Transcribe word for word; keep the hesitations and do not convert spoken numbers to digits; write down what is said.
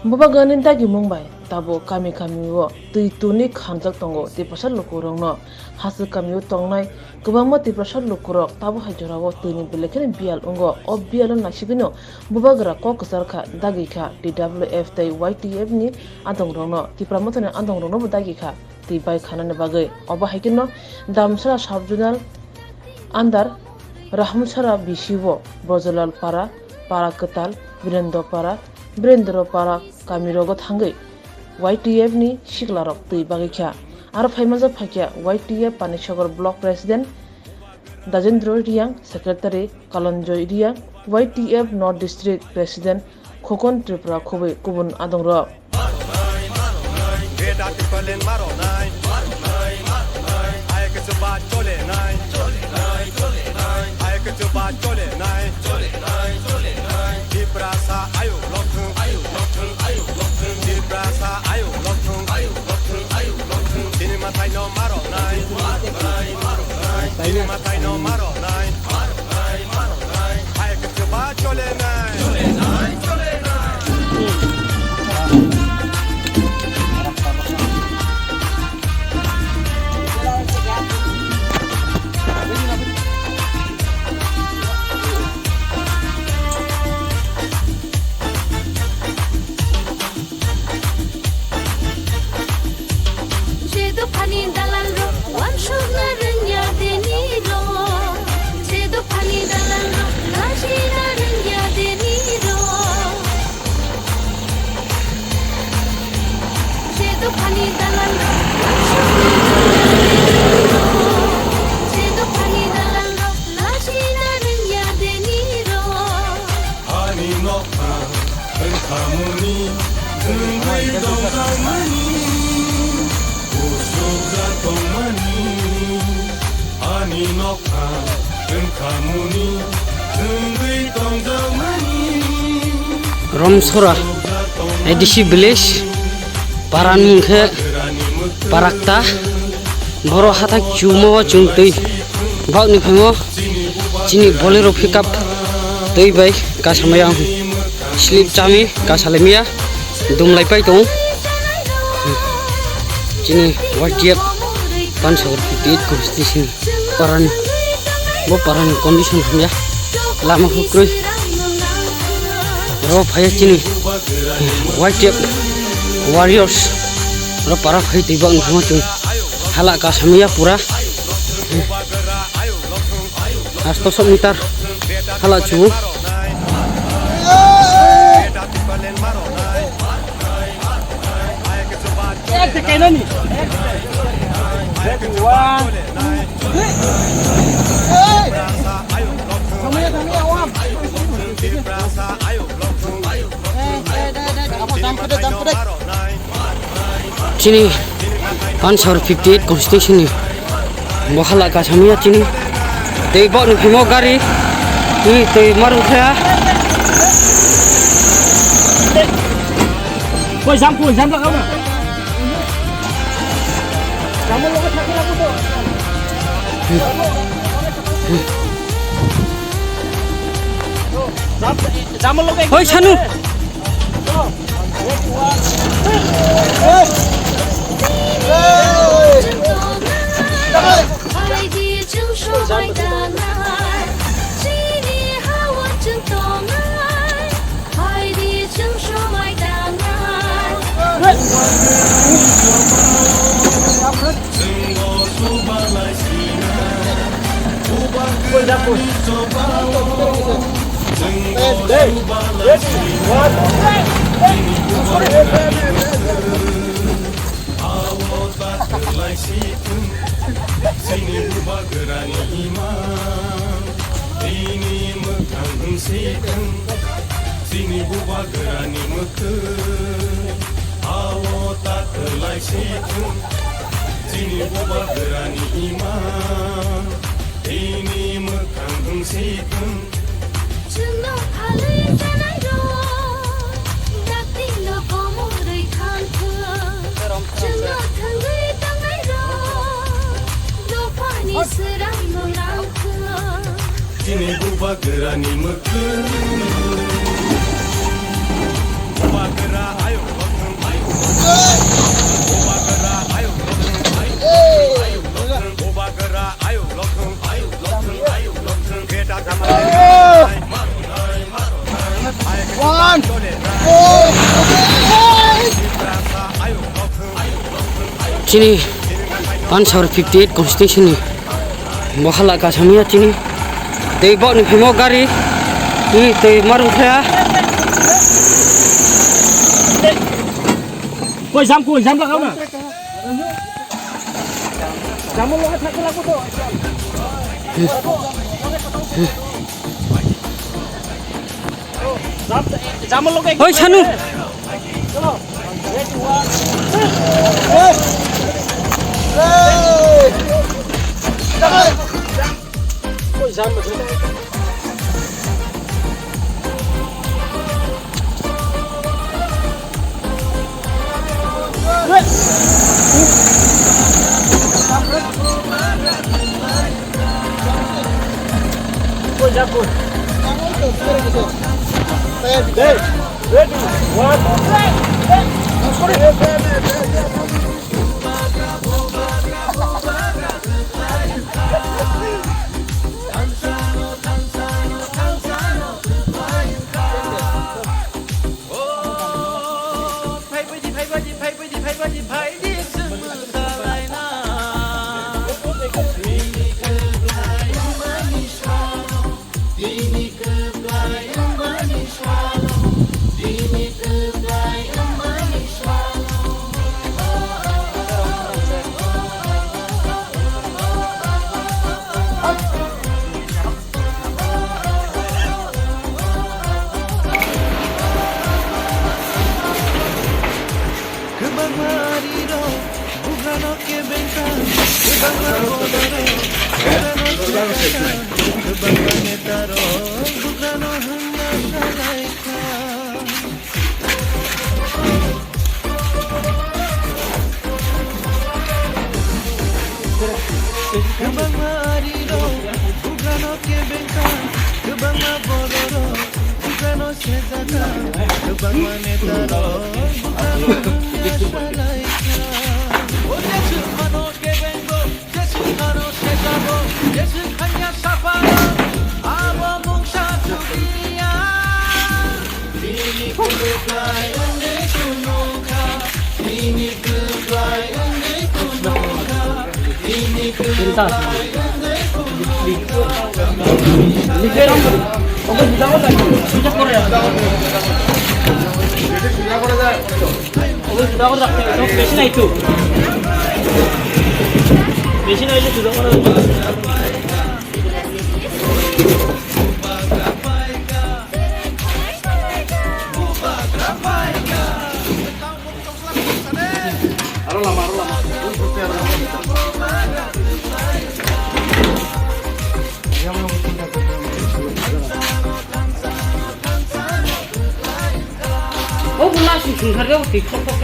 Bubagrani dagimung bai tabuk kami kami o twi tuni khanjak tongo Tiprasa lukurokno. Hasik kami o tongnai kwbangma Tiprasa lukurok tabuk hai jorao twini belai kheno biyal wngo. O biyalo naisigwino Bubagra kok kwchar kha, dagi kha T W F tei Y T F ni adongrokno, Tipra Mothani adongroknobo dagi kha twi bai khanani bagwi. Obo hai kheno Damsara Sub Zonal under Rahamsara B C o Brojalal Para, Para Kwtal, Birendra Para, Birendra Para kamirogo thangwi Y T F ni siklarok twi bagwi kha. Aro phaimajak phaikha Y T F Panisagar Block President Dajendra Riang, Secretary Kalanjoy Riang, Y T F North District President Khokon Tripura khobwi kubun adongrok. Tiprasa ayuk lokthung, ayuk lokthung, ayuk lokthung. Tiprasa ayuk lokthung, ayuk lokthung, ayuk lokthung. Chini mathai no marok nai, marok nai, marok nai. Chini mathai no marok nai, marok nai, marok nai. Ayuk chuba chole nai, chole nai, chole nai. Je dophani dalalrok wansukna rwngya denirok. Je dophani dalalrok lajina rwngya denirok. Je dophani dalalrok wansukna rwngya denirok. Je dophani dalalrok lajina rwngya denirok. Ani nokha wngkhamuni wngwi tongjakmani, usukjak tongmani. Ani nokha wngkhamuni wngwi tongjakmani. Romsora, A D C village, parani mung khe Parakta, boro hathak chumo o chwng twi bakni phaimo chini Bolero pickup twi bai kasamaya slip chami kasalaimaya dumlai pai tongo. Chini Y T F Pansagar fifty eight constituency ni parani, bo parani condition hamya, lama hukrui. Ro phaiya chini Y T F warriors, ro para phai twi bang thangma chwng hala kasamya pura. Asto sok meter hala chu. Chini Pansagar fifty eight constituency ni bo hala kasamya chini tei bo ni phimo gari ni tei maru kha. Koi jam, koi jam, jam, jam. Hoi, Sanu. Chini bubagrani imang, bini mwkhang wngsi thung. Chini bubagrani mwkhwng, ao ta kwlai si thung. Chini bubagrani imang, bini mwkhang wngsi thung. Chwngno phalwi chanairok, dakti no komorwi thangthwng. Chwngno thwngwi tangnairok, dophani swrangno nangthwng. Chini bubagrani mwkhwng. Bubagra Chini pansor fifty eight constitution ni bohala kasamia chini tei bokni phimo gari tei tei marung khaya. Koi jam, koi jam lagao na. Jam loge thakhe lagbo to. Jam, jam loge. Oi, Sanu. Chalo. Koi jam. Kwbangma arirok bugrano kebengkha, kwbangma bororok bugrano sengkha, kwbangma netarok bugrano hwnna salaikha. Kwbangma arirok bugrano kebengkha, kwbangma bororok bugrano sejakha, kwbangma netarok bugrano hwnna salaikha. O Jeswk phano kebengo, Jeswk phano sejabo, Jeswk hanya saphano, abo mungsa chuliya. Beshi nai tu. Beshi nai tu. Aro lama, aro lama. O bula sung sung thar khe, o twi thok thok.